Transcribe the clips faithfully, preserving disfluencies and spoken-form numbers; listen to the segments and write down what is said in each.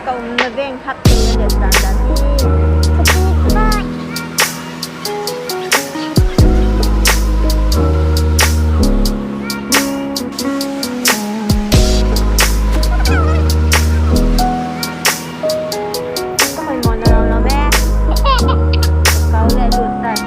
Ka umna veng khat tu le dan dan hi. Ka hoi mo na lo lo me. Kau le lut tai.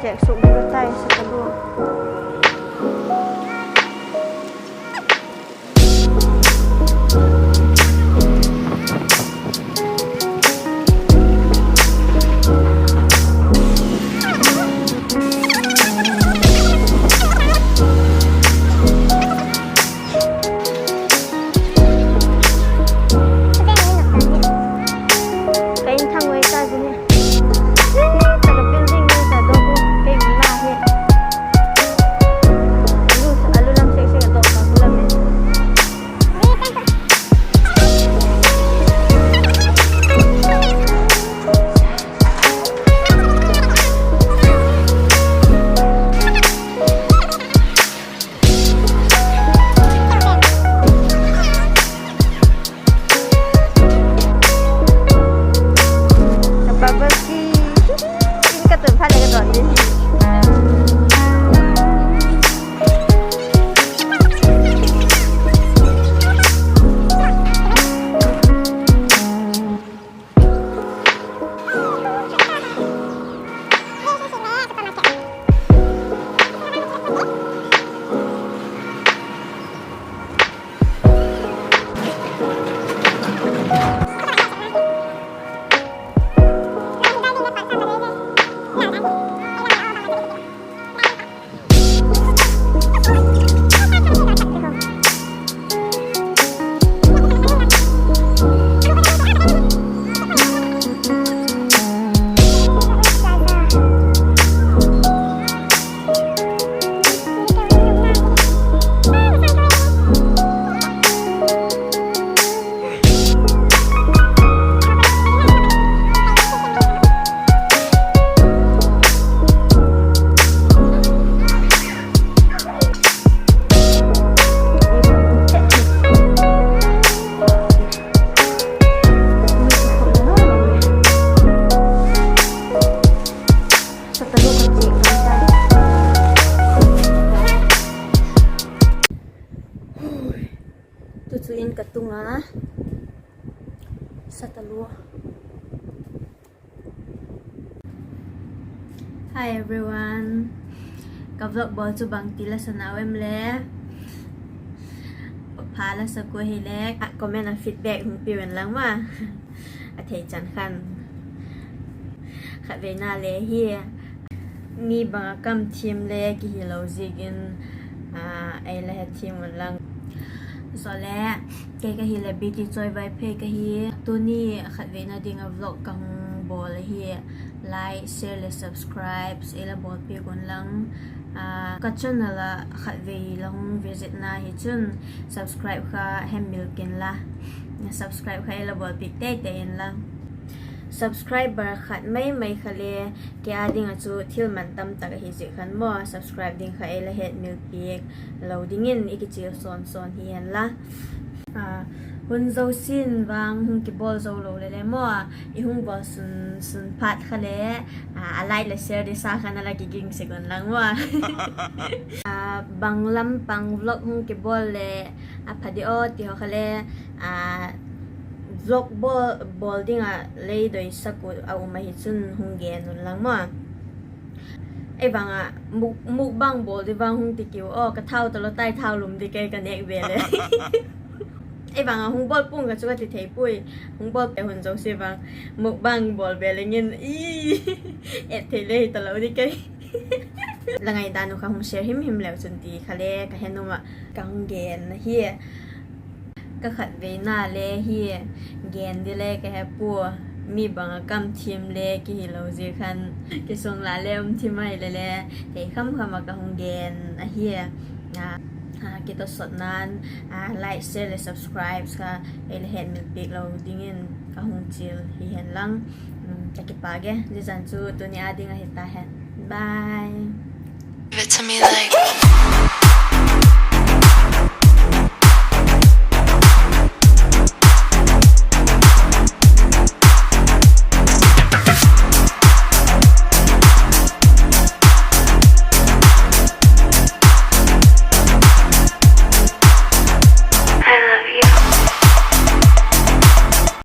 Chek suk ding ka tai sa ka lu. Ka in thang wei ta zing e. Taka building ni ta dok u, kei umna hi. Alu, alu lam sek sek a dok ta ku lam e. Ka bubble tea. In ka tun phat le ka dawn ding hi. Tu chu in ka tung a, sa talu. Hi everyone. Ka vlog bawl chu bangti la sa nau em le? Pha la sa kua hile, a comment a feedback hung piu inlang ma. A thei chan khan. Khatveina le hi, mi bang a kam thiam le kihilo ziakin, ei la hethiam unlang. Zawle, kei ka hile Biti Chawi Vaiphei ka hi. Tuni khatveina ding a vlog ka hung bawl ahi. Like, share le subscribe ei la bawlpiak unlang. Ka channel ah khatvei la hung visitna hi chun subscribe kha hemil kin la. Subscribe kha ei la bawlpiak teitei inla. Subscriber khat mai mai kha le kei â ding ah chu thil man tam tak ahi ziak khan maw, subscribe ding kha ei la hetmil piak lo dingin i kichial sawn sawn hi hen la. Hun zosia'n vang hung kibawl zo lo le le maw, i hung bawl sun sun phat kha le, a like le share ding sa khan a la kiging sek unlang maw. Bang lam pang vlog hung kibawl le a pha di aw ti haw kha le, a Vlog bawl, bawl ding ah lei doisak uh a um ahi chun hung gen un lang maw. Ei vang ah muk-, mukbang bawl di vang hung ti kiu aw, ka thau talo tai, thau lum di kei ka nêk ve le. Ei vang ah hung bawl pung ka chu ka ti thei puai. Hung bawl pe hun zosia vang mukbang bawl be leng in, i, et thei le hi talo di kei. La ngaidan uh kha hung share him him leu chun ti kha le ka he nuam ah, ka hung gen ahi. Ka khatveina le hi, gen di le ka he pua, mi bang ah kam thiam le kihilo zia khan, kisun la le um thim ahi le le, thei kham kham ah ka hung gen ahi. A, a, kitawsawtna'n, a, like, share le subscribe kha ei la hetmil piak lo dingin ka hung chial hi hen lang. Um, ka kipâk e, zia zan chu tuni a ding ahi ta hen. Bye.